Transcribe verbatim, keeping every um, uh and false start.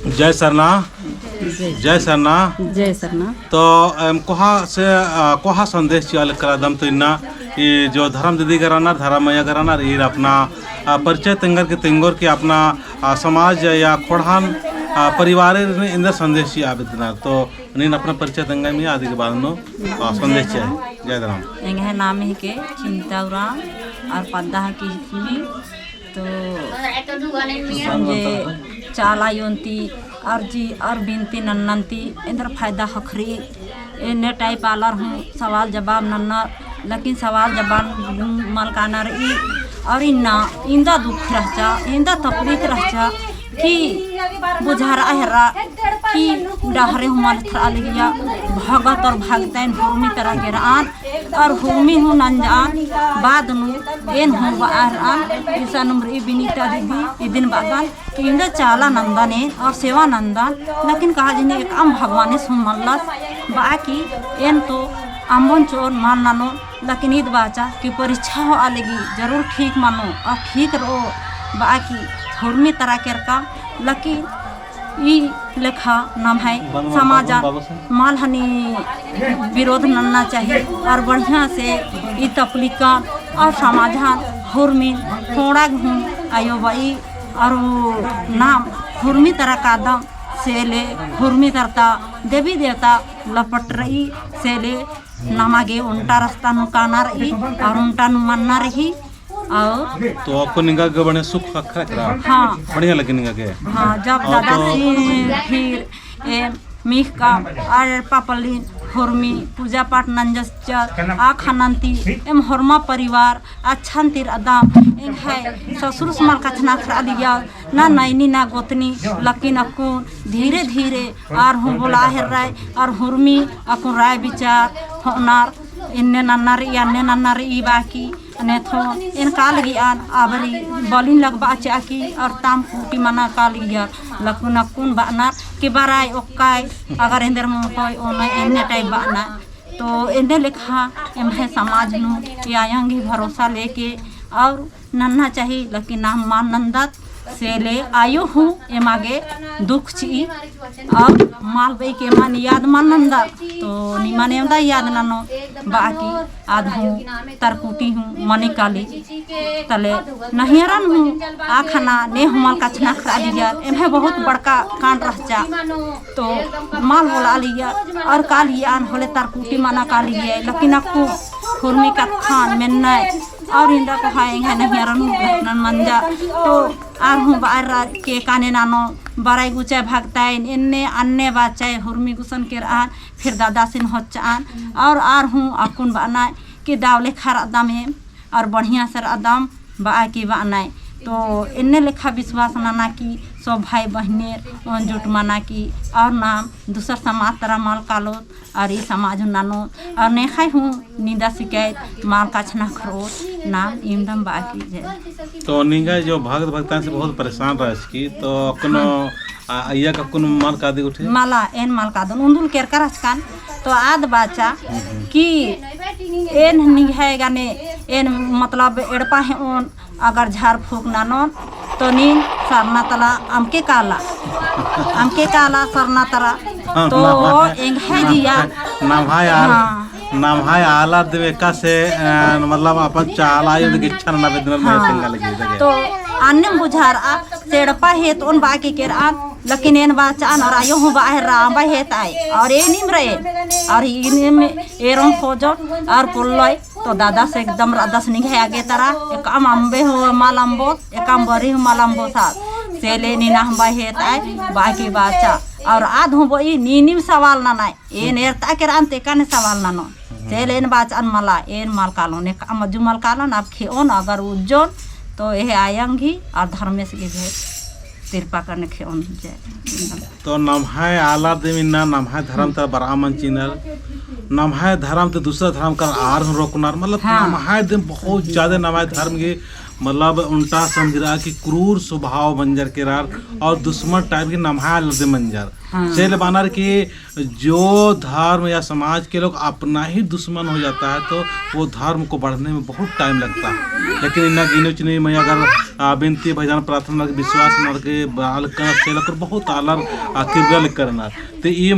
जय सरना। जय सरना। जय सरना। तो एम कोहा से, अ, कोहा संदेश चिआ लगदम तो इन्ना ई जो धर्म दीदी गा रअनर, धर्म मइया गा रअनर, ईर अपना, अ, परिचय तेंगर की तेंगोर की अपना, अ, समाज या खोड़हान, अ, परिवार एन्देर संदेश चिआ बेद्दनर। तो नीन अपना परिचय तेंगा मी अदी के बाद नू, अ, संदेश चिआ। जय धर्म। एंग्है नाम हिके चिंता उराँव और पद्दा हिके हिसमी। तो जे चाला अयोन ती अर्जी और बिनती नन्नन ती एन्देर फायदा ख़क्खरई। एन्ने type आलर हूँ सवाल जवाब नन्नर, लेकिन सवाल जवाब मल कानर ई। और इन्ना इन्दा दुख रहचा, इन्दा तकलीफ रहचा कि बुझारआ हेर्रा कि डहरे हूँ मल एथरआ लगिया, भगत और भगतैन हुरमी तरा केरआन और हुरमी हूँ नंजआन। बाद नू एन हूँ बअर आन, इसन उम्र ई बिनीता दीदी इदिन बअदन कि इन्दा चाला नन्दन एन और सेवा नन्दन, लेकिन कहा जिनी एकअम भगवानेस हूँ मल्लस। बआ कि एन तो अम्बोन चिओन मल ननोन, लेकिन ईद बाचा कि परीक्षा होआ लगी जरूर ठीक मनो और ठीक रओ। बआ कि हुरमी तरा केरका, लेकिन ई लेखा नम्है समाजन मल हनी विरोध नन्ना चाही और बढ़िया से ई तकलीफन और समाजन हुरमिन खोंड़ा गे हूँ अयो बई और नाम हुरमी तरा कादम से ले हुरमी तरता देवी देवता लपट रई से ले नमा गे ओन्टा रस्ता नू काना रई और ओन्टा नू मन्ना रई। और तो अक्कुन निंगा गे बड़े सुख ख़क्खरा केरा? हाँ। बढ़िया लगी निंगा गे? हाँ, जब और दादा तो सी फिर ए मीख़ का और पापलिन हुरमी पूजा पाठ नंजस चर आ खनन ती एम होरमा परिवार अच्छा तिर अदम एंग्है ससुरस मल कछनखरआ लिया। ना नैनी ना गोतनी, लेकिन अक्कुन धीरे धीरे आर हूँ बोला हेर्रय, आर हुरमी अक्कुन राय विचार होअनर, एन्ने नन्ना रई, अन्ने नन्ना रई बाकी, अन्ने थो एन काल गियान, आबरी बलिन लगबा चाकी, और ताम कूटी मना काल गियान, लेकिन अक्कुन बअनर कि बराय ओक्काय, अगर एन्देर मोकोय ओनय एन्ने type बअनर। तो एन्ने लेखा एम्है समाज नू आयंग ही भरोसा लेके और नन्ना चाही, लेकिन नाम मल नन्दत, से ले आयो हूँ एमा गे दुख चिई, और मल बई के एमन याद मल नन्दत, तो निमन एवंदा याद ननो, बाकी आद हूँ तरकुटी हूँ मनी काली, तले नहियरन हूँ आ खना ने हूँ मल कछनखरआ लिया, एम्है बहुत बड़का कांड रहचा। तो मल बोला लिया और काल गियान होले तरकुटी मना काल गिया, लेकिन अक्कु हुरमी कत्थन मेन्नय और इन्दा कोहा एंग्है नहियरन हूँ नन मंजा। तो आर हूँ बअर के काने नानो बराय गुचाय भगताइन एन्ने अन्ने बाचाय हुरमी गुसन केरआन, फिर दादासिन होच्चआन और आर हूँ अक्कुन बअनय कि दव लेखा रअदम एम और बढ़िया से रअदम बआ की बअनय। तो एन्ने लेखा विश्वास नना की सब भाई बहिनेर ओन जुट मना की और नाम दूसर समाज तरा मल कालोत और ई समाज हूँ ननोत और नेखय हूँ निंदा सिकायत मल कछनखरओत नाम इमदम बआ की जय। तो निंगा जो भगत भगतान से बहुत परेशान रहस की तो अक्कुन आ, अइय्या का अक्कुन मल कादी गुट्ठी? मला, एन मल कादन, उन्दुल केरका रहचकन, तो आद बाचा कि एन निंग्है गने, एन मतलब एड़पा हेओन, अगर झाड़ फूँक ननोन, तो नीन सरना तरा अमके काला, अमके काला सरना तरा, तो एंग्है जिया। नम्है आल, हाँ। नम्है आलर दिम एकासे, अ, मतलब अपन चाला आयो दिम गेच्छा नना बेद्दनर। हाँ। तेंगा लगी जगे। तो अन्नेम बुझारआ, से एड़पा हेतओन बआ की केरआन, लेकिन एन बाचआन और आयो हूँ बआ हेर्रा अम्बा हेतअय, और एनिम रअय, और इनिम एरोन खोजोन, और पोल्लोय, तो दादास एकदम रअदस निंग्है आगे तरा, एकअम अम्बे हूँ मल अम्बोत, एकअम बरी हूँ मल अम्बोत साथ, से ले नीन अम्बा हेतअय, बआ की बाचा, और आद हूँ बई नीनिम सवाल ननय, एन एरता केरआन ते एकाने सवाल ननोन। हम्म। तेल एन बाचन मला, एन मल कालोन, एकअम अज्जु मल कालोन, अब खेओन, अगर उज्जोन, तो एहे आयंग ही, और धर्मेस गे भी, तिरपा करने खेओन, जय। तो नम्है आलर दिम इन्ना, नम्है धर्म तरा बरआ मल चिअनर, नम्है धर्म ती दूसरा धर्म का आर हूँ रोकनर, मतलब, हाँ। नम्है दिम बहुत ज्यादा नम्है धर्म गे मतलब ओन्टा समझरआ कि क्रूर स्वभाव मंजर केरर और दुश्मन type के नम्है आलर दे मंजर। हाँ। से ले बअनर कि जो धर्म या समाज के लोग अपना ही दुश्मन हो जाता है, तो वो धर्म को बढ़ने में बहुत time लगता है। लेकिन इन्ना गिनो चुनी में अगर, आ, बिनती, भजन, प्रार्थना, विश्वास नर के बाल कर से लेकर बहुत आलर, आ, किरगल करना। तो ये